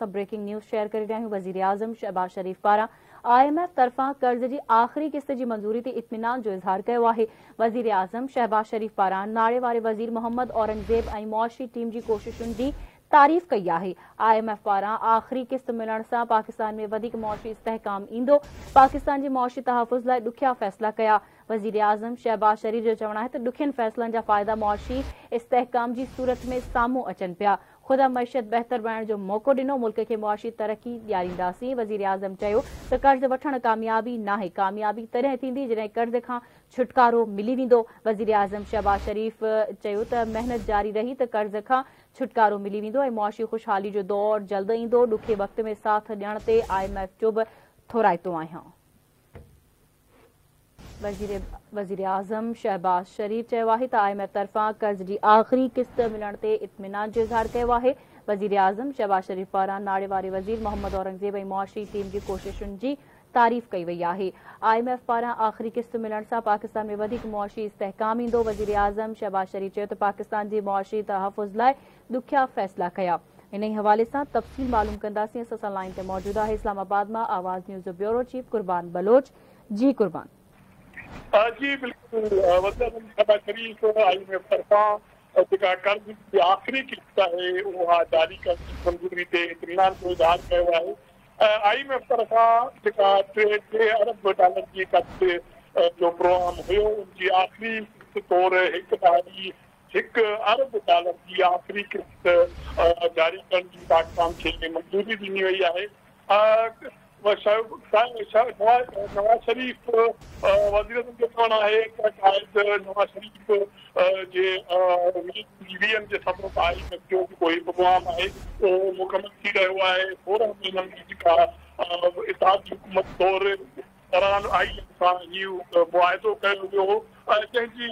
سان breaking news share ڪري رهيا آهيون وزيراعظم شهباز شريف پاران I M F طرفان قرض جي آخري قسط جي منظوري تي اطمينان جو اظهار ڪيو آهي وزيراعظم شهباز شريف پاران ناڻي واري وزير محمد اورنگزيب ۽ معاشي ٽيم جي ڪوششن جي تعريف ڪئي آهي I M F پاران آخري قسط ملڻ سان پاڪستان ۾ وڌيڪ معاشي استحڪام ايندو پاڪستان جي معاشي تحفظ لاء ڏکيا فيصلا ڪيا وزيراعظم شهباز شريف جو چوڻ آهي ته ڏکين فيصلن جا فائدا معاشي استحڪام جي صورت ۾ سامهون اچن پيا خدا معيشت بهتر بڻائڻ جو موقعو ڏنو، ملڪ کي معاشي ترقي ڏيارينداسين، وزيراعظم چيو ته قرض وٺڻ ڪاميابي ناهي، ڪاميابي تڏهن ٿيندي جڏهن قرض کان ڇوٽڪارو ملي ويندو، وزيراعظم شهباز شريف چيو ته محنت جاري رهي ته قرض کان ڇوٽڪارو ملي ويندو ۽ معاشي خوشحالي جو دور جلد ايندو، ڏکي وقت ۾ ساٿ ڏيڻ تي I M F جو به ٿورائتو آهيان. وزيراعظم شهباز شريف چيو آهي ته I M F طرفان قرض جي آخري قسط ملڻ تي اطمينان جو اظهار ڪيو آهي. وزيراعظم شهباز شريف پاران ناڻي واري وزير محمد اورنگزيب ۽ معاشي ٽيم جي ڪوششن جي تعريف ڪئي وئي آهي. I M F پاران آخري قسط ملڻ سان پاڪستان ۾ وڌيڪ معاشي استحڪام ايندو. وزيراعظم شهباز شريف چيو ته پاڪستان جي معاشي تحفظ لاء ڏکيا فيصلا ڪيا. انهي حوالي سان تفصيل معلوم ڪنداسين. اسان سان لائين تي موجود آهي اسلام آباد مان آواز نيوز جو بيورو چيف قربان بلوچ. جي قربان. جي بلڪل وزيراعظم شهباز شريف I M F طرفان جيڪا قرض جي آخري قسط آهي اها جاري ڪرڻ جي منظوري تي اطمينان جو اظهار ڪيو آهي I M F طرفان جيڪا ٽي ارب ڊالر جي قرض جو پروگرام هيو ان جي آخري قسط طور هڪ ڏهاڙي هڪ ارب ڊالر جي آخري قسط جاري ڪرڻ جي پاڪستان کي منظوري ڏني وئي آهي نواز شريف وزيراعظم جو چوڻ آهي ته قائد نواز شريف جي ويزن جي سبب I M F جو جيڪو هي پروگرام آهي اهو مڪمل ٿي رهيو آهي 16 مهينن جي جيڪا اتحادي حڪومت دور دوران I M F سان هي معاهدو ڪيو ويو هو جنهن جي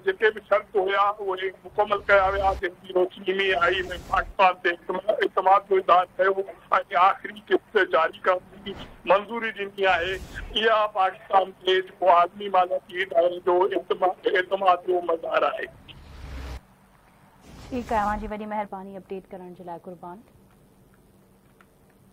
جيڪي به شرط هيا اهي مڪمل ڪيا ويا جنهن جي روشني ۾ I M F Pakistan تي اعتماد جو اظهار ڪيو ۽ آخري قسط جاري ڪرڻ جي منظوري ڏني آهي اها پاڪستان تي جيڪو عالمي مالياتي اداري جو اعتماد جو مظهر آهي. ٺيڪ آهي اوهان جي وڏي مهرباني اپڊيٽ ڪرڻ جي لاء قربان.